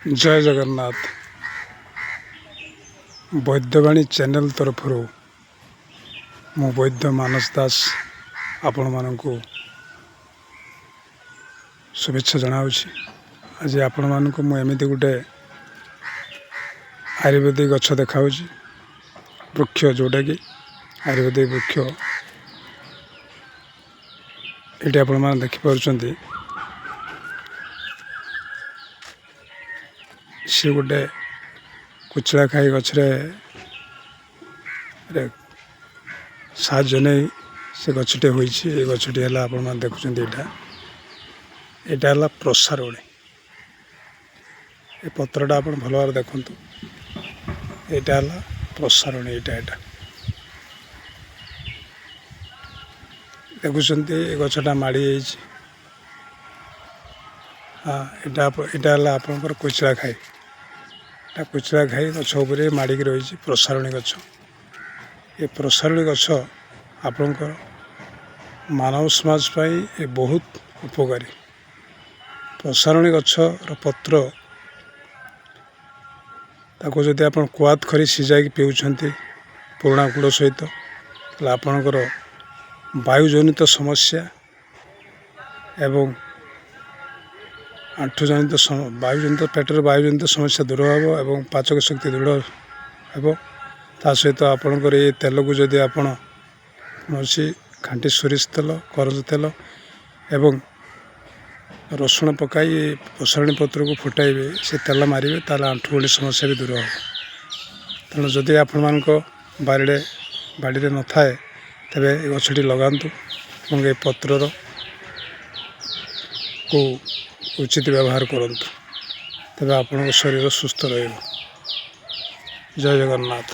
ଜୟ Jagannath. ବୈଦ୍ୟବାଣୀ channel ତରଫରୁ ମୁଁ ବୈଦ୍ୟ ମାନସ ଦାସ ଆପଣମାନଙ୍କୁ ଶୁଭେଚ୍ଛା ଜଣାଉଛି। ଆଜି ଆପଣମାନଙ୍କୁ ମୁଁ ଏମିତି ଗୋଟେ ଆୟୁର୍ବେଦିକ ଗଛ ଦେଖାଉଛି, ବୃକ୍ଷ, ଯେଉଁଟାକି ଆୟୁର୍ବେଦିକ ବୃକ୍ଷ। ଏଇଠି ଆପଣମାନେ ଦେଖିପାରୁଛନ୍ତି, ସେ ଗୋଟେ କୁଚିଳା ଖାଇ ଗଛରେ ସାହାଯ୍ୟ ନେଇ ସେ ଗଛଟି ହୋଇଛି। ଏ ଗଛଟି ହେଲା, ଆପଣମାନେ ଦେଖୁଛନ୍ତି, ଏଇଟା ହେଲା ପ୍ରସାରଣୀ। ଏ ପତ୍ରଟା ଆପଣ ଭଲ ଭାବରେ ଦେଖନ୍ତୁ। ଏଇଟା ହେଲା ପ୍ରସାରଣୀ। ଏଇଟା ଦେଖୁଛନ୍ତି, ଏ ଗଛଟା ମାଡ଼ି ଯାଇଛି। ହଁ, ଏଇଟା ହେଲା ଆପଣଙ୍କର କୁଚିଳା ଖାଇ। ଏଇଟା କୁଚିଳା ଖାଇ ଗଛ ଉପରେ ମାଡ଼ିକି ରହିଛି ପ୍ରସାରଣୀ ଗଛ। ଏ ପ୍ରସାରଣୀ ଗଛ ଆପଣଙ୍କର ମାନବ ସମାଜ ପାଇଁ ଏ ବହୁତ ଉପକାରୀ। ପ୍ରସାରଣୀ ଗଛର ପତ୍ର, ତାକୁ ଯଦି ଆପଣ କୁଆତ କରି ସିଝାଇକି ପିଉଛନ୍ତି ପୁରୁଣା ଗୁଡ଼ ସହିତ, ତାହେଲେ ଆପଣଙ୍କର ବାୟୁଜନିତ ସମସ୍ୟା ଏବଂ ଆଣ୍ଠୁଜନିତ, ବାୟୁଜନିତ, ପେଟର ବାୟୁଜନିତ ସମସ୍ୟା ଦୂର ହେବ ଏବଂ ପାଚକ ଶକ୍ତି ଦୃଢ଼ ହେବ। ତା ସହିତ ଆପଣଙ୍କର ଏ ତେଲକୁ ଯଦି ଆପଣ କୌଣସି ଖାଣ୍ଟି ସୋରିଷ ତେଲ, କରଞ୍ଜ ତେଲ ଏବଂ ରସୁଣ ପକାଇ ପ୍ରସାରଣୀ ପତ୍ରକୁ ଫୁଟାଇବେ, ସେ ତେଲ ମାରିବେ, ତାହେଲେ ଆଣ୍ଠୁଗଣ୍ଠି ସମସ୍ୟା ବି ଦୂର ହେବ। ତେଣୁ ଯଦି ଆପଣମାନଙ୍କ ବାଡ଼ିରେ ନଥାଏ, ତେବେ ଏ ଗଛଟି ଲଗାନ୍ତୁ ଏବଂ ଏ ପତ୍ରର କୁ ଉଚିତ ବ୍ୟବହାର କରନ୍ତୁ, ତେବେ ଆପଣଙ୍କ ଶରୀର ସୁସ୍ଥ ରହିବ। ଜୟ ଜଗନ୍ନାଥ।